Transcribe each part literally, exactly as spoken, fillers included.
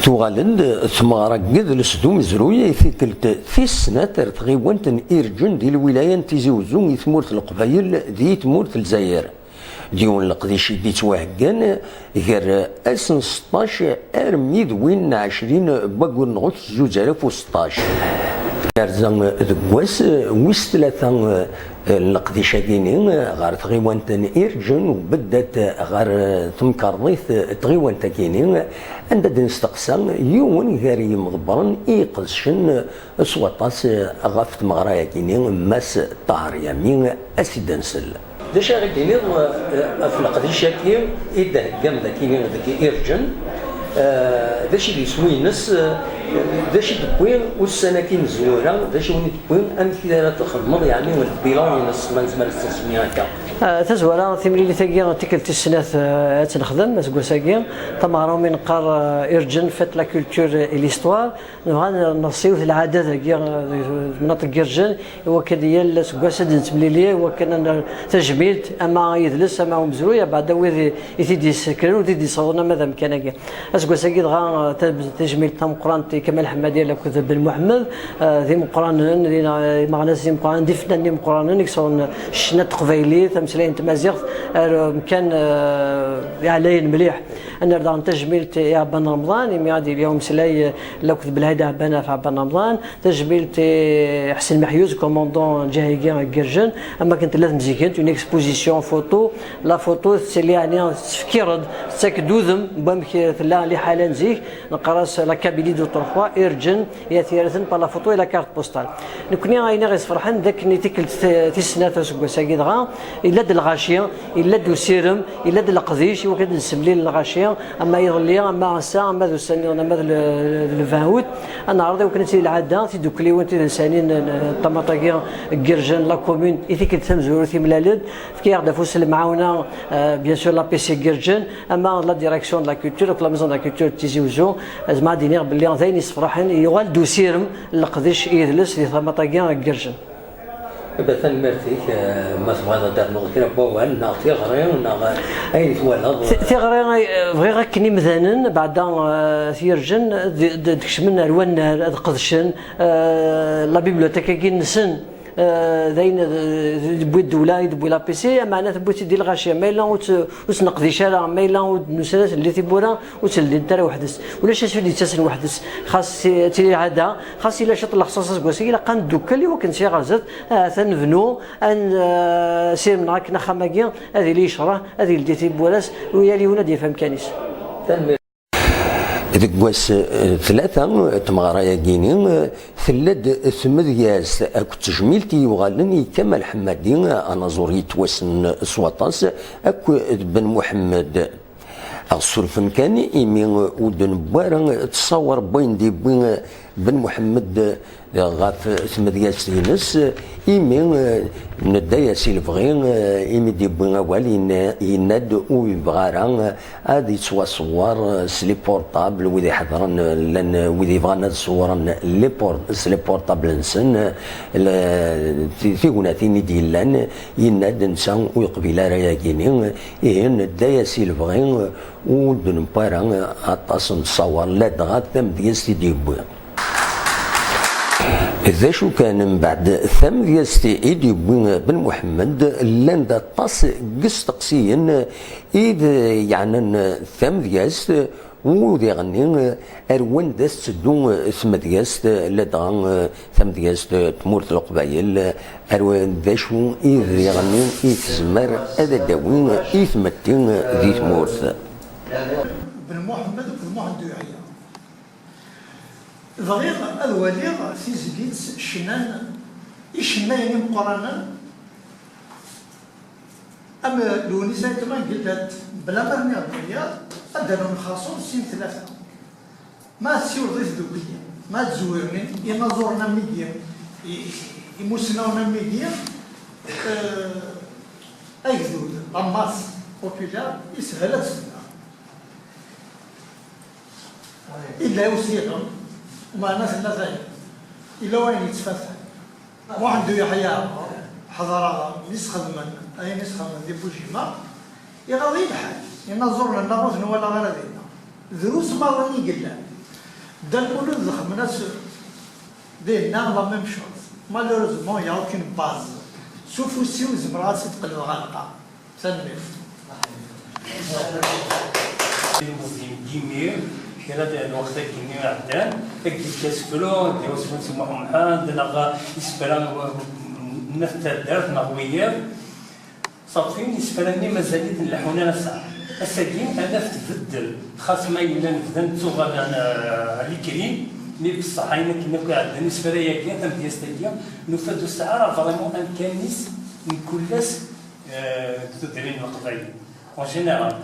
Tuɣal-d tmeɣra n yidles d umezruy i tikkelt tis snat ar tɣiwant n Irǧen di lwilaya n Tizi Uzzu i tmurt n Leqbayel di tmurt n Lezzayer. D yiwen n leqdic i d-ittwaheggan gar ass n seṭṭac armi d win n ɛecrin n waggur n ɣuct zuǧ alaf u seṭṭac. Nerza deg wass wis tlata n leqdic-agi-ni ɣer tɣiwant n Irǧen u beddat ɣer temkarḍit n tɣiwant-agi-ni, anda d-nesteqsa yiwen gar yimḍebbren i iqedcen s waṭas ɣef tmeɣra-agi-ni, Mass Ṭaher Yami, a s-id-nsel. D acu ara d-tiniḍ, eh, ɣef leqdic-agi i d-theggam dagi deg Irǧen? Eh, d acu i d iswi-ines? Eh, d acu i d-tewwi ussan-agi n tzwara? D acu i wen-d-tewwi? Amek i ara txedmeḍ, yeɛni, lbilan-ines, ma nezmer ad s-nsemmi akka? Eh, tazwara, timlilit-agi, tikkelt tis snat, eh, ad tt-nexdem aseggas-agi. Tameɣra umi neqqar, eh, Irǧen, fête, la culture et l'histoire. Nebɣa ad nerẓ yiwet n lɛada dagi, eh, deg tmenṭeq n Irǧen, i wakken yal aseggas ad nettemlili, i wakken ad nerr tajmilt, ama i yidles, ama i umezruy, abeɛda wid i, i t-id-yessekren, wid i d-yessawḍen ama d amkan-agi. Aseggas-agi dɣa, eh, ta-, tajmilt tameqqrant i Kamal Ḥemmadi akked Ben Muḥemmed, eh, d imeqqranen, d ina-, imeɣnasen imeqqranen, d ifennanen imeqqranen, i yessawḍen ccna n teqbaylit, ameslay n tmaziɣt, ar, eh, amkan, eh, iɛlayen mliḥ. Ad nerr daɣen tajmilt i Ɛebban Remḍan, imi ad d-yili umeslay, eh, lakked Belɛid Ɛebban ɣef Ɛebban Remḍan, tajmilt i Ḥsen Meḥyuz, commandant n lǧiha-agi n Gerjen, am wakken tella temzigent, une exposition photo, la photo tettili, yeɛni, tettfekkir-d, tettak-d udem n wamek tella liḥala n zik, neqqar-as la Kabylie d'autrefois, Irǧen, i at Yiraten par la photo et la carte postale. Nekkni ayen i ɣ-yesferḥen d akken i tikkelt t-, tis snat aseggas-agi dɣa, yella-d lɣaci, yella-d usirem, yella-d leqdic, i wakken ad d-nessemlil lɣaci, ama iḍelli, ama ass-a, ama d ussan-nniḍen, ama d le, d le vingt août, ad neɛreḍ i wakken ad tili lɛada, tiddukliwin tidensanin n, n tamaṭ-agi n Gerjen, la commune, i tikkelt tamezwarut i mlalen, fkiɣ-d afus n lemɛawna, euh, bien sûr, l'A P C Gerjen, ama d la direction de la culture, akked la maison de la culture de Tizi Uzzu, zemreɣ ad d-iniɣ belli d ayen yessefraḥen, yuɣal-d usirem n leqdic i yidles di tamaṭ-agi n Gerjen. Iba, tanemmirt-ik, eh, ma tebɣiḍ ad d-ternuḍ kra n wawal, neɣ tiɣri, neɣ, eh, ayen twalaḍ. Ti-, tiɣri, eh, bɣiɣ akken imdanen, beɛda, eh, At Yirjen, d-, d-, d-kecmen ar wannar, ad qedcen, eh, la bibliothèque-agi-nsen, eh, d ayen, eh, d-, d-tewwi ddewla, i d-tewwi l'A P C, ameɛna tewwi-tt-id i lɣaci, ma yella ur tt-, ur tt-neqdic ara, ma yella ur d-nusan ad telli tiwwura, ur tt-ldint ara weḥd-s. Ulac acu i d-yettasen weḥd-s. Xas ti-, tili lɛada, xas yella ciṭ n lexṣaṣ aseggas-agi, ilaq ad neddukel i wakken sya ɣer zdat, ahat ad nebnu, ad n-, eh, sirem-nneɣ akken axxam-agi ad yili yecreḥ, ad yeldi tiwwura-s, u yal yiwen ad d-yaf amkan-is. Tanemmirt. Deg wass, eh, tlata, tmeɣra-agi-ni, eh, tella-d tmedyazt akked tejmilt i yuɣalen i Kamal Ḥemmadi, anaẓur yettwassnen s waṭas, akked Ben Muḥemmed. Ad ɣ-ssurfen kan imi ur d-newwi ara ttṣawar n wayen d-yewwi Ben Muḥemmed ɣef tmedyazt-ines, imi nedda-yas i lebɣi, imi d-yewwi awal, yenna-, yenna-d ur yebɣi ara ad yettwaṣewwer s les portables, wid iḥeḍren, llan wid yebɣan ad ṣewwren les por-, s les portables-nsen, le-, ti-, tignatin i d-yellan, yenna-d netta ur yeqbil ara ayagi-ni, ihi nedda-yas i lebɣi, ur d-newwi ara aṭas n ttṣawar, ladɣa tamedyazt i d-yewwi. D acu kan, mbeɛd tamedyazt i d-yewwi Ben Muḥemmed, llan-d aṭas n yisteqsiyen i d-yeɛnan tamedyazt, u diɣenni ar wanda tetteddu tmedyazt, ladɣa tamedyazt n tmurt n Leqbayel, ar wa-, d acu i d diɣenni i tezmer ad d-tawi i tmetti di tmurt. Ben Muḥemmed akked Muḥend Uyeḥya. Bɣiɣ ad waliɣ tizlit cnan icennayen imeqqranen am Lewnis Ayt Mengellat, bla ma rniɣ dderya, ad d-rnun xaṣun sin tlata. Ma ad tsiwleḍ i tdukli, ma ad zwiren inaẓuren am wigi, i-, imusnawen am wigi, eh, agdud, la masse populaire, yeshel ad s-tneɣ. Illa usiɣem, meɛna tella tayeḍ. Illa wayen yettfatan. Muḥend Uyeḥya, ḥeḍreɣ mi s-xedmen ayen i s-xedmen di Bujima, iɣaḍ-iyi lḥal. Inaẓuren-nneɣ ur ten-walaɣ ara dinna. Drus maḍi i yellan. Dda Lmulud d Xemnas dinna la même chose. Malheureusement, il y a aucune base. S ufus-iw zemreɣ ad tt-id-qelbeɣ ɣer lqaɛ. Tanemmirt. Ilmeẓyen n yimi, kra n lweqt akkenni iɛeddan, deg yekka asefru, deg wasefru n Si Muḥ Mḥend, neɣ isefra n at taddart, neɣ wiyaḍ. Ṣafi, isefra-nni mazal-iten leḥḥun ar ass-a. Ass-agi, ad naf tbeddel. Xas ma yellan bdan ttuɣalen, euh, à l'écrit, mi beṣṣeḥ ayen akken akk iɛeddan isefra-agi, tamedyazt-agi, nufa-d ur tesɛi ara vraiment amkan-is mkul ass, euh, deg tudrin n Leqbayel. En général,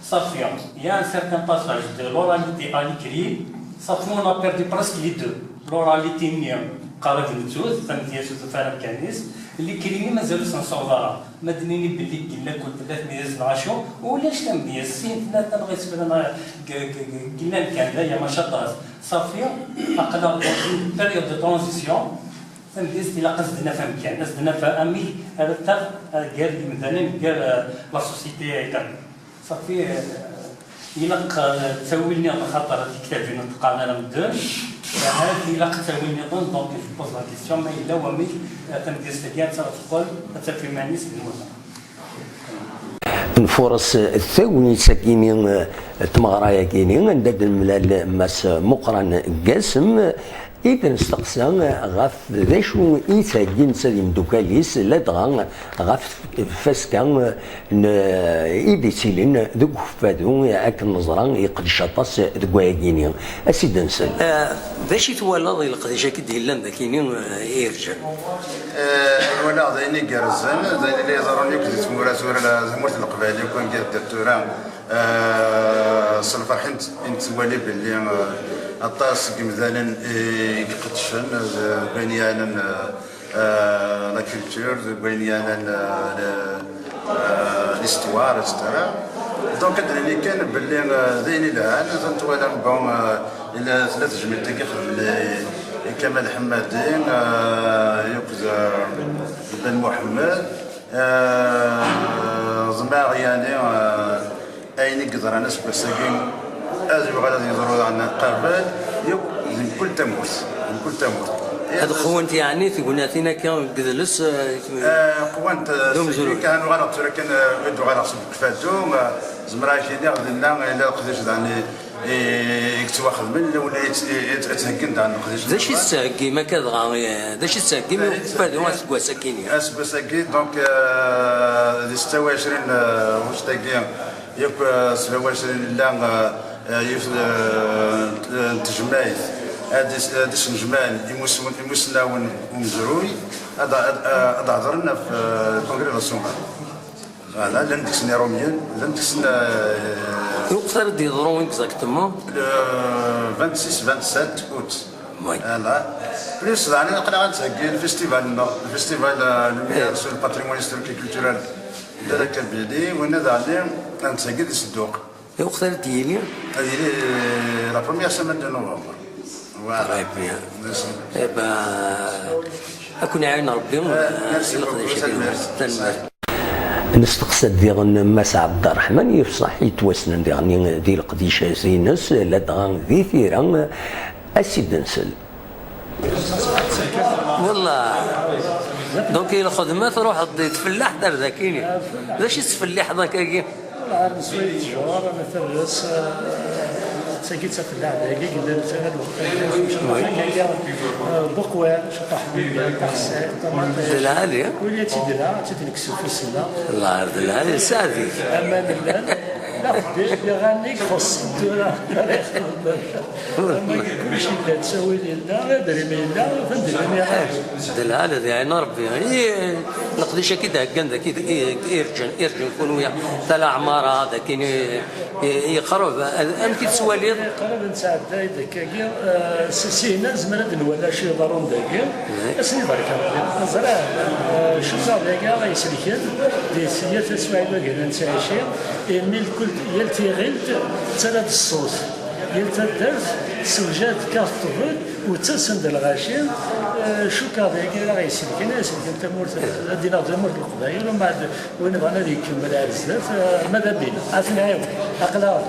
ṣafi, il y a un certain passage de l'oralité à l'écrit, ṣafi, on a perdu presque les deux. L'oralité-nni, qqar-d nettu-t, tamedyazt ur tufi ara amkan-is, l'écrit-nni mazal ur s-nessaweḍ ara. Ma d-nini belli yella kul tella tmedyazt neɣ acu, ulac tamedyazt, sin tlata neɣ isefra neɣ g-, g-, g-, yellan kan, d aya, maca aṭas. Ṣafi, aql-aɣ dans une période de transition, tamedyazt ilaq ad s-d-naf amkan, ad s-d-naf amek ara taɣ, eh, gar yimdanen, gar, eh, la société établie. Ṣafi, eh, ilaq, eh, ttawil nniḍen, axaṭer tiktabin ur d-qqaren ara medden. Ahat ilaq ttawil nniḍen, donc je pose la question, ma yella wamek, eh, tamedyazt-agi ad tt-, ad teqqel, ad taf iman-is d nnuda. Nfures tagnit-agi-ni, eh, tmeɣra-agi-ni, anda d-nemlal Mass Muqran Gasem, i d-nesteqsa ɣef d acu i ttheggin netta d imeddukal-is, ladɣa ɣef tfaska n, i d-ittilin deg ukeffadu, akken neẓra, iqeddec aṭas deg wayagi-ni. A s-id-nsel. Eh, d acu i twalaḍ i leqdic-agi d-yellan dagi-ni, eh, i irǧan? Eh, walaɣ d ayen igerrzen, d ayen i la iḍerrun yakk di tmura tura, la, tamurt n Leqbayel yakk, anga teddiḍ tura, eh, s lferḥ i nett-, i nettwali belli, eh, aṭas n yimdanen i iqeddcen, eh, deg wayen yeɛnan, eh, eh, la culture, deg wayen yeɛnan, eh, le-, eh, l'histoire, et cetera. Donc, ad d-nini kan belli, eh, d ayen ilhan, ad nettwali, bon, eh, ila tella tejmilt-agi xedmen i, i Kamal Ḥemmadi, eh, yakk d, eh, d Ben Muḥemmed, eh, ḍemɛeɣ yani, eh, ayen i yeḍran aseggas-agi, ad yuɣal ad yeḍru daɣen qabel, yakk di mkul tamurt, di mkul tamurt. Ad qwent yeɛni tegnatin akka deg yidles, eh, eh, qwant, eh, d umezruy. Kan uɣaleɣ tura kan, eh, ad uɣaleɣ seg ukeffadu, eh, zemreɣ ad k-iniɣ dinna, yella leqdic daɣen i, i, i yettwaxedmen, wala i, i, i, i ttheggin daɣen leqdic. D acu i tettheggim akka dɣa, eh, d acu i tettheggim i ukeffadu aseggas-agi-ni? Aseggas-agi, donc, eh, di setta u ɛecrin, eh, ɣuct-agi, yakk, eh, sebɛa u ɛecrin, yella, eh, eh, yiwet, eh, n tejmaɛt ad is-, ad isnejmaɛen imus-, imusnawen n umezruy, ad, ad, ad, ad hedren ɣef, eh, congrès national. Voilà, llan deg-sen Iṛumyen, llan deg-sen, eh, Lweqt ara d-yeḍru exactement? Le vingt-six, vingt-sept août. Oui. Voilà. Plus, daɣen, aql-aɣ ad nettheggi lfestival-nneɣ, lfestival, eh, lumière sur le patrimoine historique et culturel de la Kabylie, winna daɣen ad nettheggi di Sedduq. Lweqt ara d-yili? Ad yili la première semaine de novembre. Voilà. Très bien. Merci. Eh ben, ad ken-iɛin Rebbi, eh, merci beaucoup, i leqdic-agi. Tanemmirt. Nesteqsa-d diɣen Mass Ɛebderreḥman, yefṣeḥ yettwassnen diɣen di leqdicat-ines, ladɣa di tira, a s-id-nsel. Wallah. Donc, i lxedma truḥeḍ di tfellaḥt ar dakini. D acu i tettfelliḥeḍ akkagi? Ar neswa ttjur, ma terres, eh, tagi d tafellaḥt dagi, yella netta ad waqil, eh, buqwan, cṭaḥ, taxsayt, ṭamaṭic. D lɛali. Wali ad tt-id-la, ad tt-id-nekkes ufus-nneɣ. Allah, d lɛali, saɛd-ik. Aman llan, d axeddim, d iɣanni i ixuṣṣen tura. Ama kullec yella, ttawil yella, adrim yella, d lɛali, d iɛin Rebbi. I leqdic-agi d-heggan dagi, i, irǧen, irǧen kunwi, tala ɛmara, dagi, i, i, yeqreb. Amek i tettwaliḍ? Qrib nesɛedday-d akkagi, eh, s-, syin nezmer ad nwali acu yeḍrun dagi. Ass-nni barka Rebbi. Ẓriɣ, eh, cukkeɣ dagi ara iselken di yal taswiɛt dagi ara nettɛici, imi lkul, yal tiɣilt tettarra-d ṣṣut. Yal taddart tessewjad kart ṭṭbel, u ttasen-d lɣaci, eh, cukkeɣ dagi ara ɣ-iselken, ara iselken tamurt, ad d-iniɣ tamurt n Leqbayel, umbeɛd win ibɣan ad ikemmel ar zdat, eh, ma d abina. Ad t-nɛiwen, aql-aɣ-d.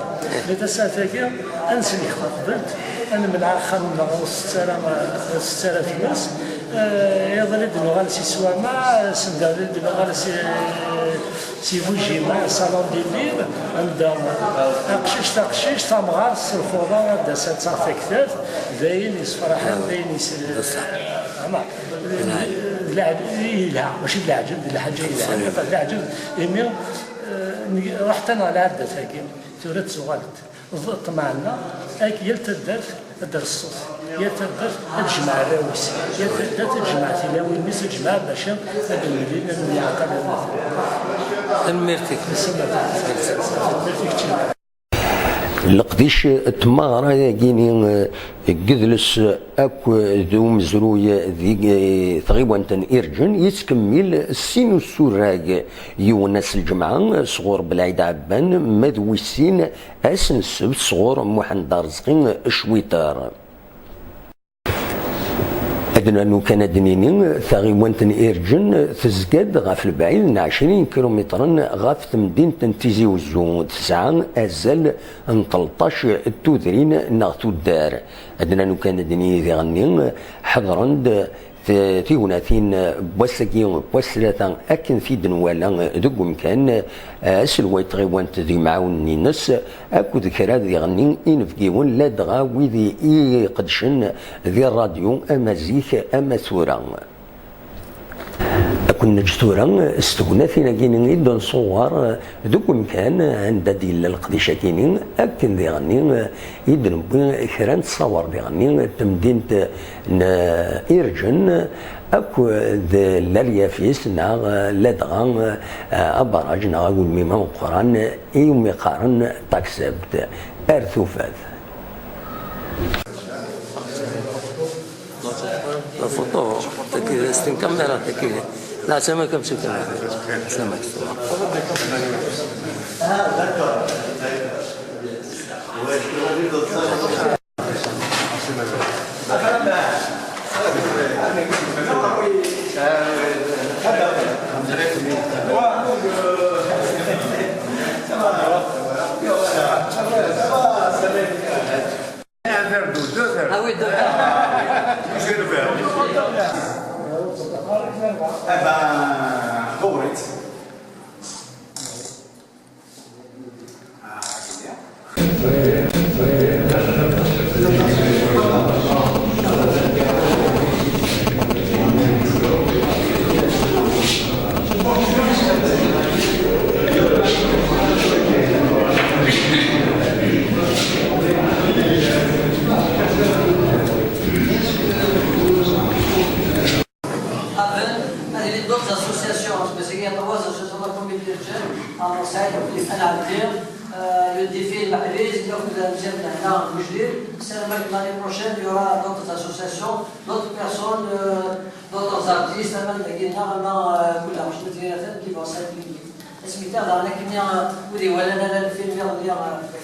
Di tasaɛet-agi, ad nsellek taqbelt, Ad nemneɛ axxam-nneɣ ur nsett ara, ur nsett ara fell-as. Eh, iḍelli d-nuɣal si Swama, send-a d-nuɣal si, si Bujima, Salon des Livres, anda aqcic taqcict, tamɣart s lfuḍa, ad d-tas ad taɣ taktabt, d ayen yessefraḥen, d ayen yes-, d ṣṣeḥ. Ama, d leɛǧ-, yelha, mačči d leɛǧeb, d lḥaǧa yelhan, d leɛǧeb, imi, eh, neg-, ruḥet-aneɣ lɛaddat-agi, tura d tuɣal-d. Ṭṭmeɛ-nneɣ, ak yal taddart ad d-ters ṣṣut, yal taddart ad tejmeɛ arraw-is, yal taddart ad tejmeɛ tilawin-is, ad tejmeɛ bac ad d-mlil, ad nemyeɛqal arraw. Tanemmirt-ik. Tanemmirt-ik. Leqdic n tmeɣra-agi-ni, eh, deg yidles akk d umezruy di, eh, tɣiwant n Irǧen, yettkemmil sin usurag, yiwen ass n lǧemɛa sɣur Belɛid Ɛebban, ma d wis sin ass n ssebt sɣur Muḥend Arezqi Cwiṭer. Ad nernu kan ad d-nini, taɣiwant n Irǧen tezga-d ɣef lebɛid n ɛecrin kilumitren ɣef temdint n Tizi Uzzu, tesɛa azal n tleṭṭac n tudrin neɣ tuddar. Ad nernu kan ad d-nini diɣenni, ḥeḍren-d t-, tignatin n wass-agi, n wass tlata, akken t-id-nwala deg umkan, aselway n tɣiwant d yimɛawnen-ines, akked kra diɣenni inebgiwen, ladɣa wid i, i iqeddcen di ṛṛadyu ama zik ama tura. Ad ken-neǧǧ tura s tegnatin-agi-ni i d-nṣuɣer deg umkan anda d-yella leqdic-agi-ni, akken diɣenni i d-newwi kra n ttṣawer diɣenni n temdint n Irǧen akked laryaf-is, neɣ ladɣa abaraj neɣ agelmim ameqqran i umi qqaren Taksebt. Ar tufat. La photo, tagi, c'est une caméra, tagi. La, c'est moi comme c'est caméra. C'est moi, c'est moi. Un verre d'eau, deux verres. Ah oui, deux verres. J'ai le verre. Eh ben, bon, oui. Ah, c'est bien. Avant, il y avait d'autres associations, parce que c'est qu'il y a trois associations de la communauté de jeunes, à Marseille, donc les Canadiens, euh, le défi, la Grèce, donc vous avez bien là, en Boucherie. C'est vrai que l'année prochaine, il y aura d'autres associations, d'autres personnes, euh, d'autres artistes, même des guitares, même, euh, couleurs, je me dirais, qui vont s'impliquer. Asmi-nni daɣen akken wid iwalan ara lfilm iḍelli, euh,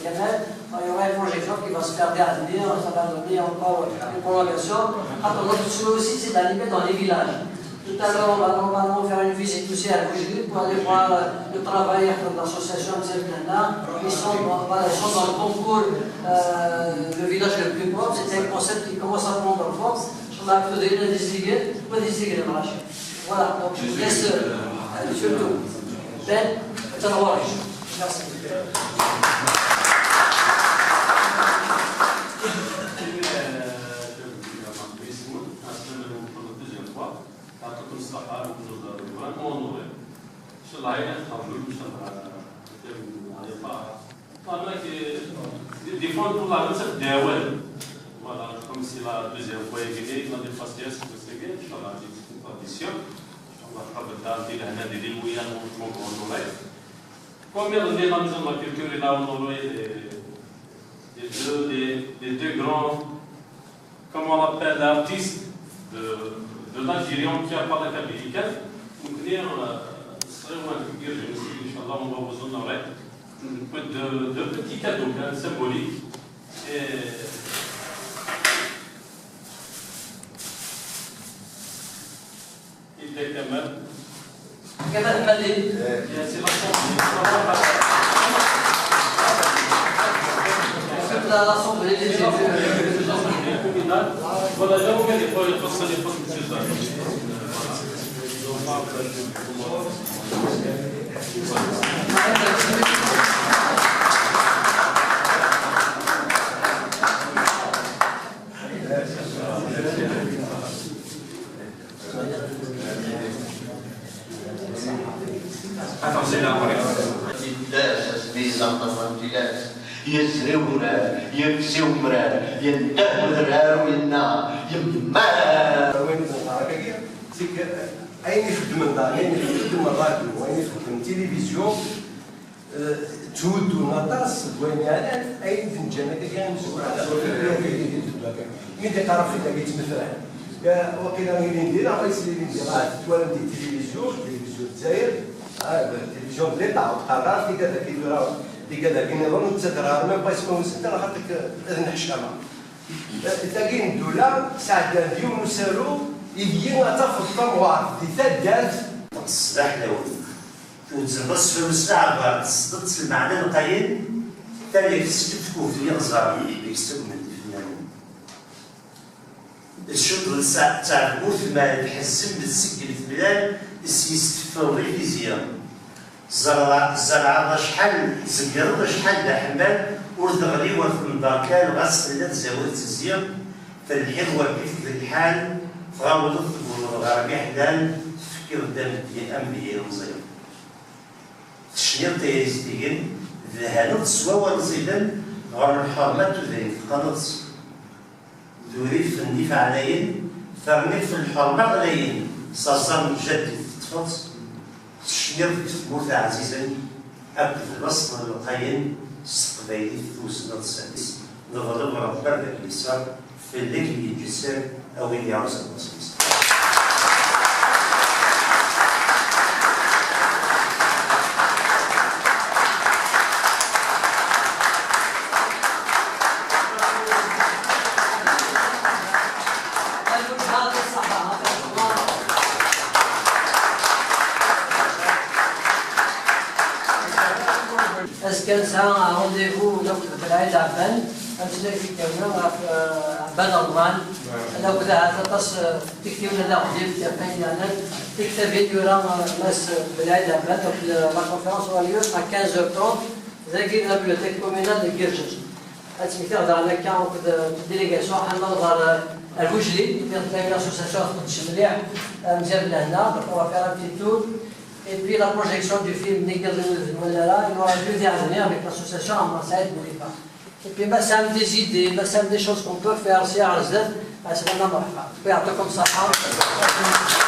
Kamal, il y aura une projection qui va se faire dès à demi, ça va donner encore une prolongation. Après, notre souhait aussi, c'est d'arriver dans les villages. Tout à l'heure, on va normalement faire une visite aussi à Boucherie pour aller voir, euh, le travail de l'association Mzertana. Ils sont, voilà, ils sont dans le concours, euh, le village le plus pauvre. C'est un concept qui commence à prendre forme. Je m'appelle Dina Diziguet, pas Diziguet, voilà, donc je vous laisse, euh, sur le tour. Ben, ça va, merci. Voilà, que des, des fois, on trouve la même chose des Voilà, comme c'est la deuxième fois que je viens, la dépassé, c'est que c'est bien, Inch'Allah, c'est une tradition. Inch'Allah, je crois que dans des années, des moyens, on trouve en Noël. Comme il y a la maison de la culture, il a honoré les, les deux, les, les deux grands, comme on l'appelle, artistes de, de l'Algérie entière par la capitale. Donc, euh, c'est un figure, je me suis dit, Inch'Allah, on va vous honorer de, de petits cadeaux, hein, symboliques. Et, et de Kamal. Kamal Mali. Bien, c'est l'ensemble. L'assemblée des élus. Voilà, là, on met les points, les points, les points, c'est ça. Attention, là, on est. Tilas, asmi yeẓẓan taẓrant tilas, yezri urar, yefsi umrar, yendeh udrar u yenna, yemmar. Win i d-neqqar akkagi, c'est que ayen ixeddmen da, ayen ixeddmen rradyu, ayen ixeddmen tilivizyu, Eh, tthuddun aṭas deg wayen yeɛnan ayen i d-neǧǧan akka kan imezwura. Mi d-iqarreb fell-ak yettmetran. Ya, waqila ilindi, neɣ ma yesli ilindi, ah, twalam di tilivizyu, tilivizyu Lezzayer, ah, tilivizyu n l'État, ur qqaren ara tigad-agi tura, tigad-agi nniḍen ur ttader ara ma yewwa isem-nsen, ala xaṭer ad neḥcama. Eh, tagi n ddula, sɛeddan-d yiwen usaru, ideg ad tafeḍ tamɣart di taddart. Ṣṣbeḥ lawen. Tewzem asefru s leɛber, tesdeḍ s lmeɛna lqayen, tali teskeft kuhdu yiɣẓer, deg-s ttagmen ifennanen. Tcuddeḍ s ttɛebgut ma tḥezzem seg temlal, s yis teffeɣ di tizi. Tzerɛeḍ acḥal, tzegreḍ acḥal d aḥemmal, ur teɣli ur temḍerkal, ɣas tella tzawit tezzi, telḥiḍ wabit d lḥal, tɣawleḍ tewwḍeḍ ɣer miḥlal, tefkiḍ-d amedya, amedya ilemẓi. Tecniḍ tayri zeddigen, tdehhaneḍ s wawal ẓiden, ɣer lḥerma n tudrin teqqneḍ-tt. D urrif n yif ɛlayen, terniḍ f lḥerma ɣlayen, s aẓar n lǧaddit teṭṭfeḍ-tt. Tecniḍ deg tmurt ɛzizen, akked laṣel lqayen, s teqbaylit tewzneḍ s adis, neḍleb Rebbi ad ak-yesser. Fell-ak i yeǧǧa sser, a win iɛussen Ṛṛasul-is. Azekka nesɛa rendez-vous akked Belɛid Ɛebban, ameslay tikta-nneɣ ɣef, eh, Ɛebban Remḍan, akked ahat aṭas, eh, tiktiwin ad aɣ-d-yefk ɣef wayen yeɛnan tiktabin yura, eh, Mass Belɛid Ɛebban, donc, eh, la conférence aura lieu à quinze heures trente, dagi, la bibliothèque communale de Guirgej. Ad ttmektiɣ daɣen akka akked, eh, délégation, ḥemmel ɣer, eh, ar Wejlid, i tella une association tqeddec mliḥ, eh, Mziab Lehna, donc on va faire un petit tour. Et puis la projection du film Nnig iḍ n Walara, il aura lieu dès Aznières avec l'association Ɛmer Saɛid Boulifa. Et puis, ma tesɛam des idées, ma tesɛam des choses qu'on peut faire, si ar zdat, ɛeslama, merḥba. Rebbi yeɛṭikum ṣṣeḥḥa.